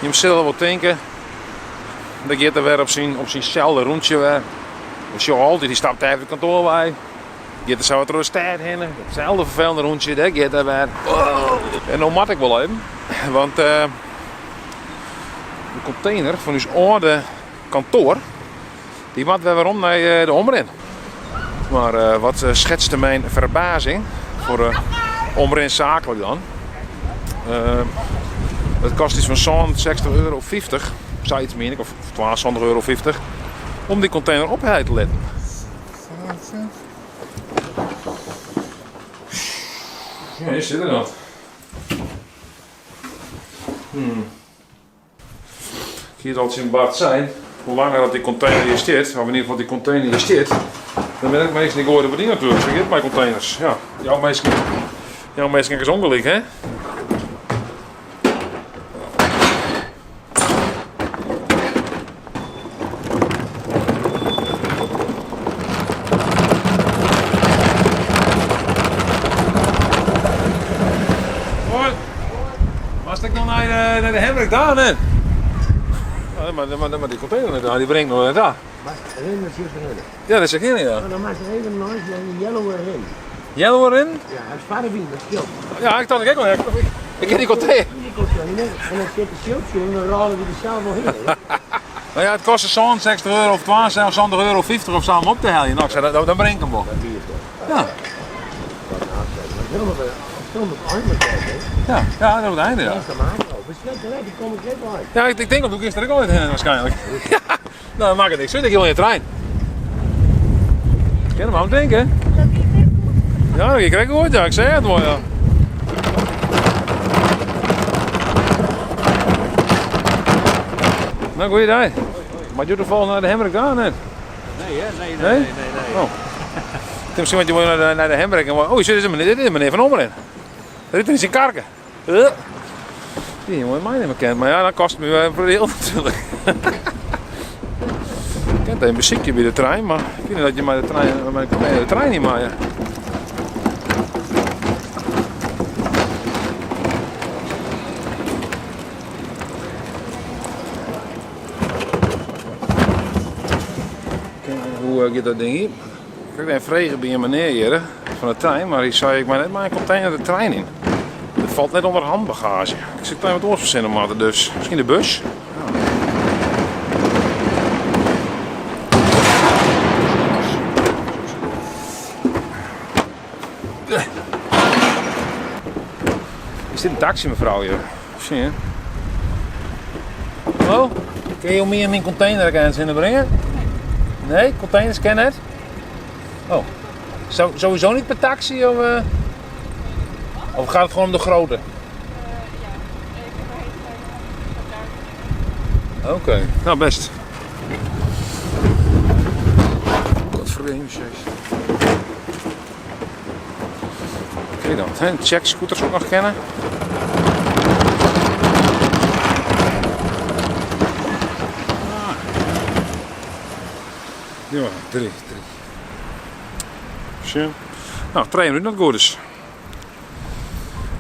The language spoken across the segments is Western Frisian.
Jim sille wol tinke, dan giet er wer op syn, op syn selde rûntsje wer. We sjogge altyd, hy stapt even it kantoar wei. Giet er sa wat troch de stêd hinne, itselde ferfelende rûntsje, dêr giet er wer. En no moat ik wol even, want de kontener fan ús âlde kantoar, dy moat wer werom nei de Omrin. Mar wat schetste mijn verbazing foar Omrin saaklik dan. It kost iets fan sânensechstich euro fyftich, sayts mien ik, of twaensantich euro fyftich, om dy kontener ophelje te litten. Ja, hier zit er dan. Ik hie it al tsjin Bart sein, hoe langer dat dy kontener hjir stiet, of yn ieder gefal dy kontener hjir stiet, dan binne ek minsken dy goaie der wat yn natuerlik. Sa giet it mei konteners. Ja, jou minsken, jou minsken ek ris ûngelyk, hè? Hoi. Moatst ek noch nei de, nei de Hemrik ta, net? Ja, maar, maar, maar die container net, die bringt noch net ta. Rin dat zit erin. Ja, dat is ek hinne, ja. Maar dan moatst even neist de yellow rin. Yellow rin? Ja, hij is farwyn, dat skilt. Ja, ik dacht ik ek al. Ik kin die container. Die container en dan sit de skiltsje en dan rôle we er zelf wel heen. Nou ja, it koste 67 euro of 72 euro 50 of sa om op te heljen. Nou, ik sei, dan, dan breng ik hem wol. Dat wie het toch. Ja. Wat een afzet. Maar helemaal bij, helemaal op het einde hè. Ja, ja, dat op het einde, ja. Dat is de macro. We staan direct, ik kom ik net uit. Ja, ik, ik denk dat ik gisteren ook al heen waarschijnlijk. Ja, nou, dan maakt het niks uit. Ik wil in de trein. Ik kan hem aan denken. Ja, ik krijg goed, ja. Ik zei het wel, ja. Nou, goeie Maar je toevallig naar de Hemrik daar net? Nee, hè? Nee, nee, nee, nee. nee. Oh. Misschien want je moet naar de, naar de Hemrik en oh, dit is meneer, dit is meneer Van Ommeren. Dit is in karken. Die jongen mij niet meer kent, maar ja, dat kost me wel een deel natuurlijk. Ik ken een muziekje bij de trein, maar ik vind dat je maar de trein, maar de trein niet maar. Ja. Hoe giet dat ding hier? Ik ben frege by in menear hjir fan de trein, mar hy sei ik mei net mei in kontener de trein yn. Dat falt net ûnder handbagaazje. Ik sil even wat oars fersinne moatte, dus miskien de bus. Is dit in taksy mefrou hjir? Sjen. Hallo? Kinne jo my en myn kontener ek ergens hinne bringe? Nee, konteners kin net? Oh. Zo, sowieso niet per taxi of, uh... of gaat het gewoon om de grote? Oké, okay. nou best. Wat vreemd Oké dan, hè, check scooters ook nog kennen. Ah. Ja, drie, drie. Sjen. Nou, 3 minuten dat goed is.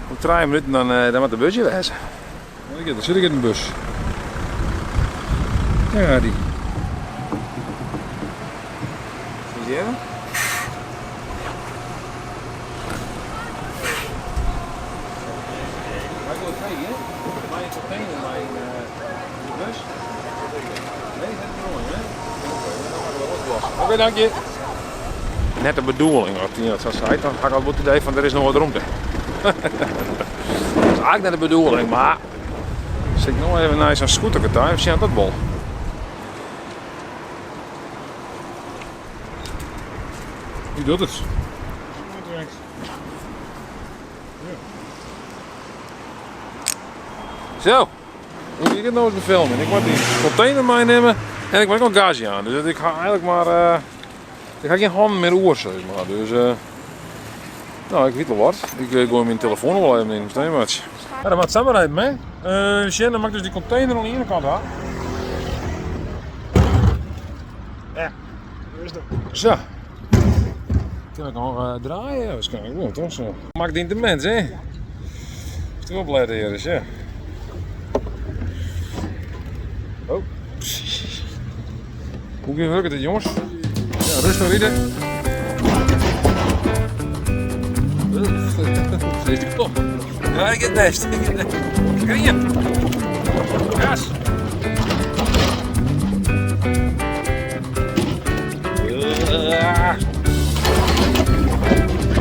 Om 3 minuten dan, uh, dan moet de busje wezen. Daar zit ik in de bus. Ja, die. Is die even? Maar ik wil het hè? Mijn container, mijn de bus. Nee, dat is mooi, hè? Oké, Oké, dank je. Net de bedoeling, als hij dat zo zei, dan had ik al het idee van er is nog wat ruimte. dat is eigenlijk net de bedoeling, maar zit ik nog even naar zo'n scooter thuis, zie dat bol. Wie doet het? Zo, hoe ik het nou eens befilmen? Ik moet die container meenemen en ik moet ook nog gas aan. Dus ik ga eigenlijk maar, uh, ik ga geen handen meer oer, zeg maar. Dus, uh, nou, ik weet wel wat. Ik uh, gooi mijn telefoon wel even in, verstaan wat. Ja, dan moet samen rijden, hè? Uh, dan maak ik dus die container aan de ene kant aan. Ja, Zo. Kan ik nog uh, draaien waarschijnlijk wel, toch? Zo. Maakt niet de mens, hè? Is toch opletten hier eens, ja. Hoe gean wurket it jonges? Ja, rêstich ride. Ja, ik get best. Ik get best. Grien. Gas.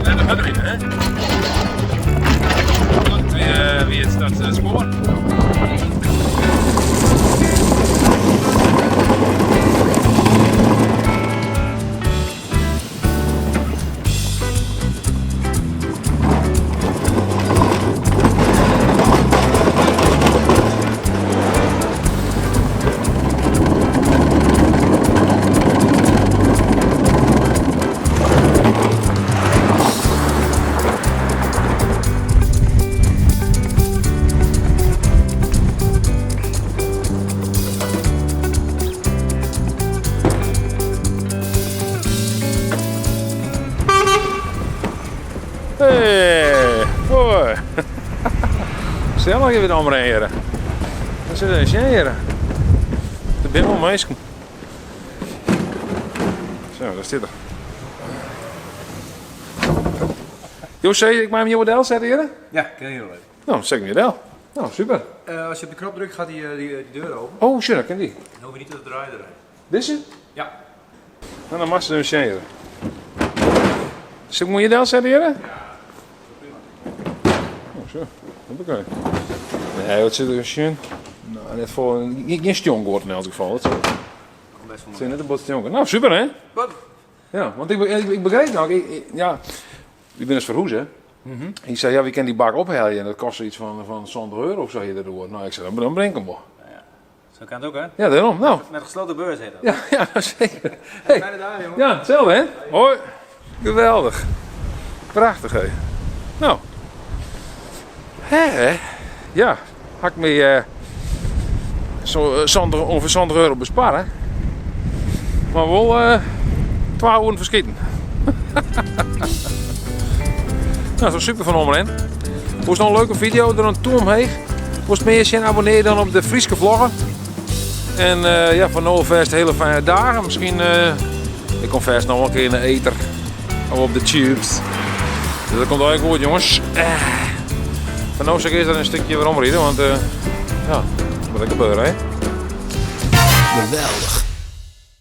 Net hurder ride, hè? Dat wie it dat spoar. Hey, hoi. Gesellich hjir by de Omrin hjir. Dêr sitte in sjen hjir. Der binne wol minsken. Zo, daar stiet er. Jo sizze, ik mei him hjir wol delsette hjir? Ja, kin hiel leuk. No, set ik him hjir del. No, super. As je op de knop drukt, gaat die, die, die deur open. Oh, sjoch, dat kin dy. Dan hoef je niet te draaien erin. Dizze? Ja. No, dan moatst even sjen hjir. Sil ik him hjir delsette hjir? Ja. Oh, zo. Hoppakee. Nee, wat sit der sjen? No, net folle. Gjin stjonkguod yn elts gefal. Dat sil net in bot stjonken. No, super hè? Wat? Ja, want ik, ik, ik begreep nou, ik, ik, ja, ik bin ris ferhûze. Hy sei, ja, wy kinne dy bak ophelje en dat koste yts fan 70 euro of sa hjir derdoor. No, ik sei, dan bring ik him wol. Ja, zo kan het ook, hè? Ja, dêrom. No. Met gesloten beurs heet dat. Ja, ja, zeker. Hey. Fijne dagen, jongen. Ja, itselde, hè? Hoi. Geweldich. Prachtich, hè? No. Hè, hè? Ja, ha ik my eh, ûngefear 70 euro besparre. Mar wol eh, twa oeren ferskiten. Nou, dat is super fan Omrin. Wolst no in leuke video, dan in tûm omheech. Wolst mear sjen, abonnear dan op de Fryske Vlogger. En eh, ja, foar no alfêst hiele fijne dagen. Miskien, eh, ik kom fêst noch in kear yn de eter. Of op de tubes. Dus dat komt allegear goed, jonges. Foar no sil ik earst in stikje weromride, want ja, dat moat ek gebeure, hè. Geweldich.